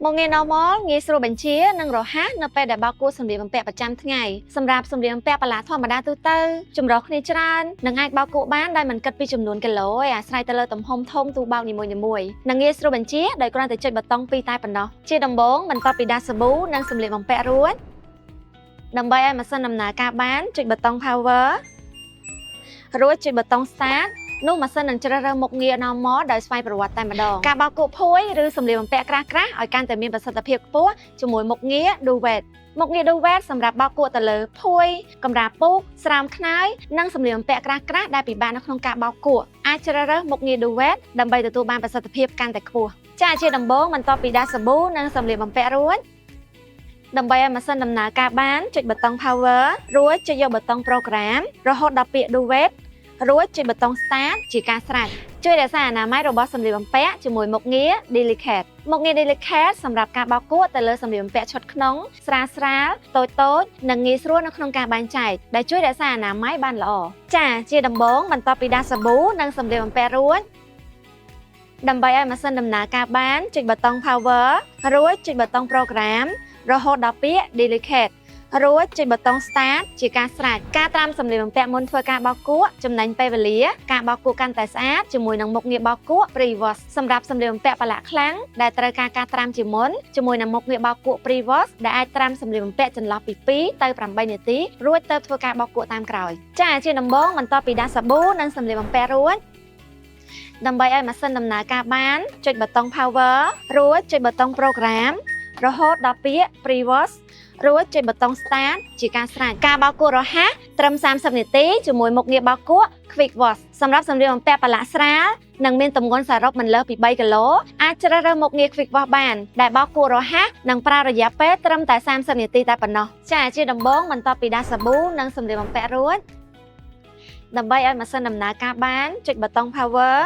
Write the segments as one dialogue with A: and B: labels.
A: មុខងារ normal ងាយស្រួលបញ្ជានិងរហ័សនៅពេលដែលបោកគក់សម្លៀកបំពាក់ប្រចាំថ្ងៃសម្រាប់សម្លៀកបំពាក់បន្លាធម្មតាទូទៅចម្រុះគ្នាច្រើននិងអាចបោកគក់បានដោយមិនគិតពីចំនួនគីឡូឯអាស្រ័យទៅលើទំហំធំទូបោកនីមួយៗនិងងាយស្រួលបញ្ជាដោយគ្រាន់តែចុចប៊ូតុងពីរតែប៉ុណ្ណោះជាដំបូងបន្ទាប់ពីដាក់សាប៊ូនិងសម្លៀកបំពាក់រួចដើម្បីឲ្យម៉ាស៊ីនដំណើរការបានចុចប៊ូតុង power រួចចុចប៊ូតុង start នោះម៉ាស៊ីននឹងជ្រើសរើសមុខងារ normal ដោយស្វ័យប្រវត្តិតែម្ដងការបោកគក់ភួយឬសម្លៀកបំពាក់ក្រាស់ៗឲ្យកាន់តែមានប្រសិទ្ធភាពខ្ពស់ជាមួយមុខងារ Duvet មុខងារ Duvet សម្រាប់បោកគក់ទៅលើភួយកម្រាលពូកស្រោមខ្នើយនិងសម្លៀកបំពាក់ក្រាស់ៗដែលពិបាកនៅក្នុងការបោកគក់អាចជ្រើសរើសមុខងារ Duvet ដើម្បីទទួលបានប្រសិទ្ធភាពកាន់តែខ្ពស់ចាជាដំបូងបន្ទាប់ពីដាក់សាប៊ូនិងសម្លៀកបំពាក់រួចដើម្បីឲ្យម៉ាស៊ីនដំណើរការបានចុចប៊ូតុង power រួចចុចយកប៊ូតុង program រហូតដល់ពាក្យ Duvet រួចចុចប៊ូតុង start ជាការស្រេចជួយរក្សាអនាម័យរបស់សម្លៀកបំពាក់ជាមួយមុខងារ Delicate មុខងារ Delicate សម្រាប់ការបោកគក់ទៅលើសម្លៀកបំពាក់ឈុតក្នុងស្រាលស្រាលតូចតូចនិងងាយស្រួលនៅក្នុងការបែងចែកដែលជួយរក្សាអនាម័យបានល្អចាជាដំបូងបន្ទាប់ពីដាក់សាប៊ូនិងសម្លៀកបំពាក់រួចដើម្បីឲ្យម៉ាស៊ីនដំណើរការបានចុចប៊ូតុង power រួចចុចប៊ូតុង program រហូតដល់ពាក្យ Delicate រួចចុចប៊ូតុង start ជាការស្រេចការត្រាំសម្លៀកបំពាក់មុនធ្វើការបោកគក់ចំណេញពេលវេលាការបោកគក់កាន់តែស្អាតជាមួយនឹងមុខងារបោកគក់ pre-wash សម្រាប់សម្លៀកបំពាក់ប្រឡាក់ខ្លាំងដែលត្រូវការការត្រាំជាមុនជាមួយនឹងមុខងារបោកគក់ pre-wash ដែលអាចត្រាំសម្លៀកបំពាក់ចន្លោះពី2ទៅ8នាទីរួចទៅធ្វើការបោកគក់តាមក្រោយចាជាដំបូងបន្ទាប់ពីដាក់សាប៊ូនិងសម្លៀកបំពាក់រួចដើម្បីឲ្យម៉ាស៊ីនដំណើរការបានចុចប៊ូតុង power រួចចុចប៊ូតុង program រហូតដល់ពាក្យ pre-wash រួចចុចប៊ូតុង start ជាការស្រេចការបោកគក់រហ័សត្រឹម30នាទីជាមួយមុខងារបោកគក់ Quick Wash សម្រាប់សម្លៀកបំពាក់ប្រឡាក់ស្រាលនិងមានទម្ងន់សរុបមិនលើសពី3គីឡូអាចជ្រើសរើសមុខងារ Quick Wash បានដែលបោកគក់រហ័សនិងប្រើរយៈពេលត្រឹមតែ30នាទីតែប៉ុណ្ណោះចាជាដំបូងបន្ទាប់ពីដាក់សាប៊ូនិងសម្លៀកបំពាក់រួចដើម្បីឲ្យម៉ាស៊ីនដំណើរការបានចុចប៊ូតុង power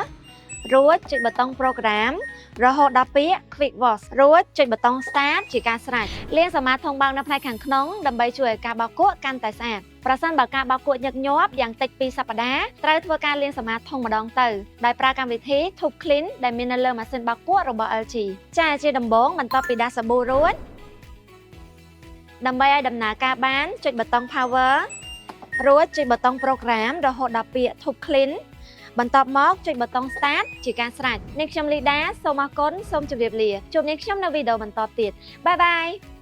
A: រួចចុចប៊ូតុង program រហូតដល់ពាក្យ Quick Wash រួចចុចប៊ូតុង Start ជាការស្រេចលាងសម្អាតធុងបាវនៅផ្នែកខាងក្នុងដើម្បីជួយឲ្យការបោកគក់កាន់តែស្អាតប្រសិនបើការបោកគក់ញឹកញាប់យ៉ាងតិច2សប្តាហ៍ត្រូវធ្វើការលាងសម្អាតធុងម្ដងទៅដោយប្រើកម្មវិធី Tub Clean ដែលមាននៅលើម៉ាស៊ីនបោកគក់របស់ LG ចាជាដំបូងបន្ទាប់ពីដាក់សាប៊ូរួចដើម្បីឲ្យដំណើរការបានចុចប៊ូតុង Power រួចចុចប៊ូតុង Program រហូតដល់ពាក្យ Tub Clean បន្ទាប់មកចុចប៊ូតុង Start ជាការស្រេចនាងខ្ញុំលីដាសូមអរគុណសូមជម្រាបលាជួបនាងខ្ញុំនៅវីដេអូបន្តទៀត bye bye.